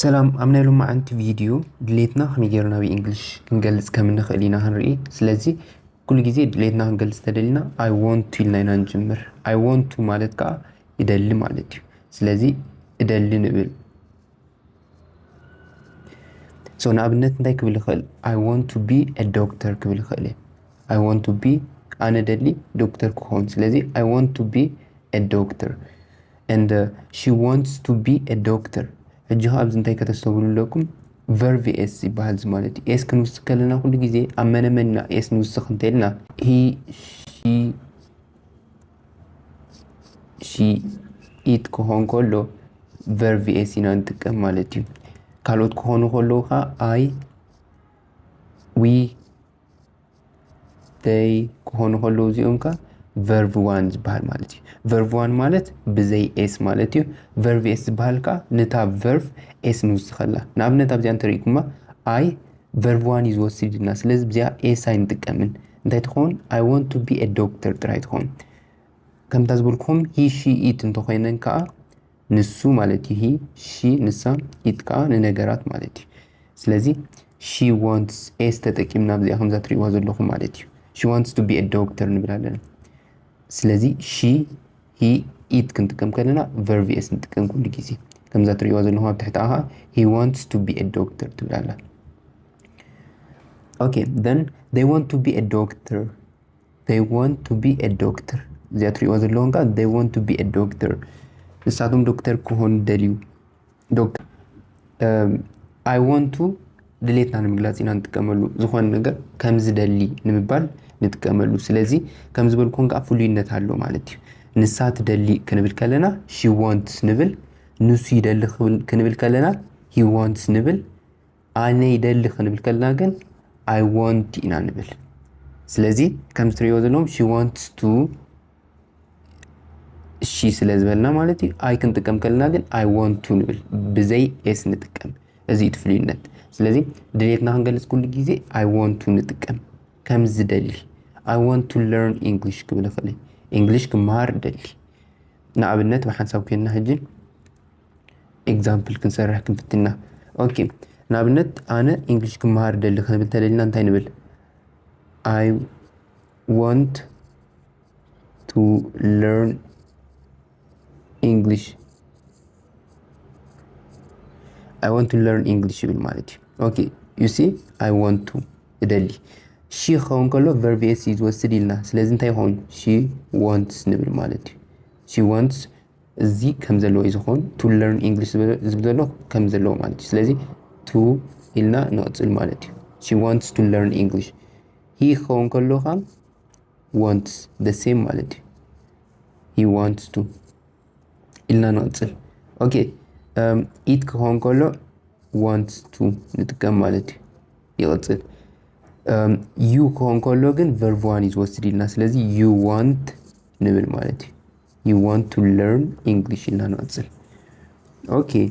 ሰላም፣ ኣብ ናይ ሎማዓንቲ ቪድዮ ድሌትና ከመይ ጌርና ብእንግሊሽ ክንገልጽ ከም እንኽእል ኢና ክንርኢ። ስለዚ ኩሉ ግዜ ድሌትና ክንገልጽ ተደሊና I want to ኢልና ኢና ንጅምር። I want to ማለት ከዓ ይደሊ ማለት እዩ። ስለዚ እደሊ ንብል። So ንኣብነት እንታይ ክብል ይኽእል? I want to be a doctor ክብል ይኽእል እየ። I want to be ኣነ ደሊ ዶክተር ክኾን። ስለዚ I want to be a doctor and uh, she wants to be a doctor። ሕጂ ኸዓ ኣብዚ እንታይ ከተስተብህሉ ኣለኩም? Verb S ይበሃል እዚ ማለት እዩ። S ክንውስኽ ከለና ኩሉ ግዜ ኣብ መነመን ኢና S ንውስኽ እንተልና he she she it ክኾን ከሎ verb S ኢና ንጥቀም ማለት እዩ። ካልኦት ክኾኑ ከለዉ ከዓ I we they ክኾኑ ከለዉ እዚኦም ከዓ verb one ዝበሃል ማለት እዩ። Verb one ማለት ብዘይ S ማለት እዩ። Verb S ዝበሃል ከዓ ነታ verb S ንውስኸላ። ንኣብነት ኣብዚኣ እንተሪእኩማ I verb one እዩ ዝወስድ ኢልና። ስለዚ ብዚኣ S ኣይንጥቀምን። እንታይ ትኸውን? I want to be a doctor ጥራይ ትኸውን። ከምታ ዝበልኩም he she it እንተኾይነን ከዓ ንሱ ማለት እዩ። He she ንሳ it ከዓ ንነገራት ማለት እዩ። ስለዚ she wants S ተጠቂምና ኣብዚኣ ከምዛ ትሪእዋ ዘለኹም ማለት እዩ። She wants to be a doctor ንብል ኣለና። ስለዚ she he it ክንጥቀም ከለና verb S ንጥቀም ኩሉ ግዜ። ከምዛ ትሪእዋ ዘለኹም ኣብ ትሕቲ ከዓ he wants to be a doctor ትብል ኣላ። Okay, then they want to be a doctor. They want to be a doctor። እዚኣ ትሪእዋ ዘለኹም ከዓ they want to be a doctor። ንሳቶም ዶክተር ክኾኑ ደልዩ። ዶክተር I want to ድሌትና ንምግላፅ ኢና ንጥቀመሉ። ዝኾነ ነገር ከም ዝደሊ ንምባል ንጥቀመሉ። ስለዚ ከም ዝበልኩም ከዓ ፍሉይነት ኣሎ ማለት እዩ። ንሳ ትደሊ ክንብል ከለና she wants ንብል፣ ንሱ ይደሊ ክንብል ከለና he wants ንብል፣ ኣነ ይደሊ ክንብል ከለና ግን I want ኢና ንብል። ስለዚ ከም ትሪእዎ ዘለኹም she wants to she ስለ ዝበልና ማለት እዩ። I ክንጥቀም ከለና ግን I want to ንብል፣ ብዘይ S ንጥቀም። እዚ እዩ እቲ ፍሉይነት። ስለዚ ድሌትና ክንገልጽ ኩሉ ግዜ I want to ንጥቀም። ከም ዝደሊ I want to learn English ክብል ይኽእል። English ክመሃር ደሊ። ንኣብነት ብሓንሳብ ኮይንና ሕጂ example ክንሰርሕ ክንፍትና። Okay፣ ንኣብነት ኣነ English ክመሃር ደሊ ክንብል ተደሊና እንታይ ንብል? I want to learn English። I want to learn English ይብል ማለት እዩ። Okay, you see, I want to እደሊ። She ክኸውን ከሎ verb S እዩ ዝወስድ ኢልና። ስለዚ እንታይ ይኸውን? She wants ንብል ማለት እዩ። She wants እዚ ከም ዘለዎ እዩ ዝኸውን። To learn English ዝብል ዘሎ ከም ዘለዎ ማለት እዩ። ስለዚ to ኢልና ንቕጽል ማለት እዩ። She wants to learn English። He ክኸውን ከሎ ከዓ wants the same ማለት እዩ። He wants to ኢልና ንቕጽል። Okay, it ክኸውን ከሎ wants to ንጥቀም ማለት እዩ። ይቕጽል። You ክኾን ከሎ ግን verb one እዩ ዝወስድ ኢልና። ስለዚ you want ንብል ማለት እዩ። You want to learn English ኢልና ንቕጽል። Okay,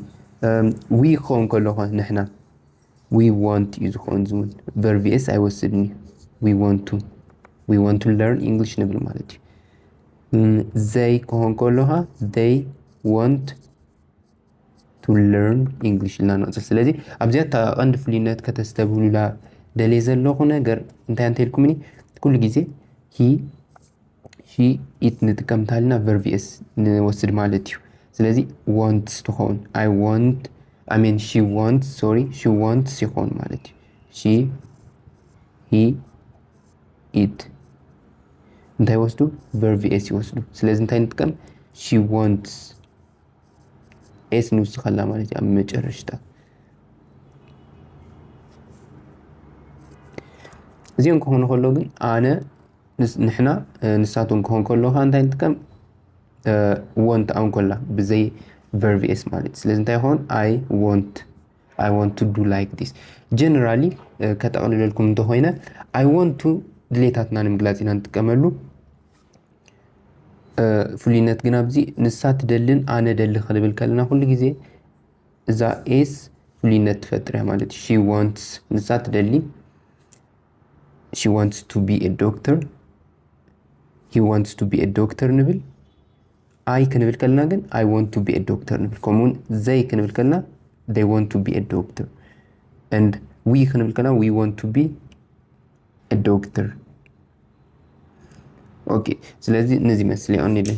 we ክኾን ከሎ ኸ ንሕና we want እዩ ዝኸውን። እዚ እውን verb S ኣይወስድን እዩ። We want to we want to learn English ንብል ማለት እዩ። They ክኾን ከሎ ኸ they want to learn English ኢልና ንቕጽል። ስለዚ ኣብዚኣ እታ ቀንዲ ፍሉይነት ከተስተብህሉላ ደልየ ዘለኹ ነገር እንታይ እንተልኩምኒ፣ ኩሉ ግዜ he she it ንጥቀም እንተሃልና verb S ንወስድ ማለት እዩ። ስለዚ wants ትኸውን። I want I mean she wants sorry she wants ይኸውን ማለት እዩ። She he it እንታይ ይወስዱ? Verb S ይወስዱ። ስለዚ እንታይ ንጥቀም? She wants S ንውስኸላ ማለት እዩ ኣብ መጨረሽታ። እዚኦም ክኾኑ ከሎ ግን ኣነ ንሕና ንሳቶም ክኾን ከሎ ከዓ እንታይ ንጥቀም? Want ኣውን ከላ ብዘይ verb S ማለት እዩ። ስለዚ እንታይ ይኸውን? I want I want to do like this። Generally ከጠቕልለልኩም እንተኾይነ I want to ድሌታትና ንምግላፅ ኢና ንጥቀመሉ። ፍሉይነት ግን ኣብዚ ንሳ ትደልን ኣነ ደሊ ክንብል ከለና ኩሉ ግዜ እዛ S ፍሉይነት ትፈጥር እያ ማለት እዩ። She wants ንሳ ትደሊ she wants to be a doctor። He wants to be a doctor ንብል። I ክንብል ከለና ግን I want to be a doctor ንብል። ከምኡውን they ክንብል ከለና they want to be a doctor and we ክንብል ከለና we want to be a doctor okay ስለዚ ነዚ መስል ይቐኒለይ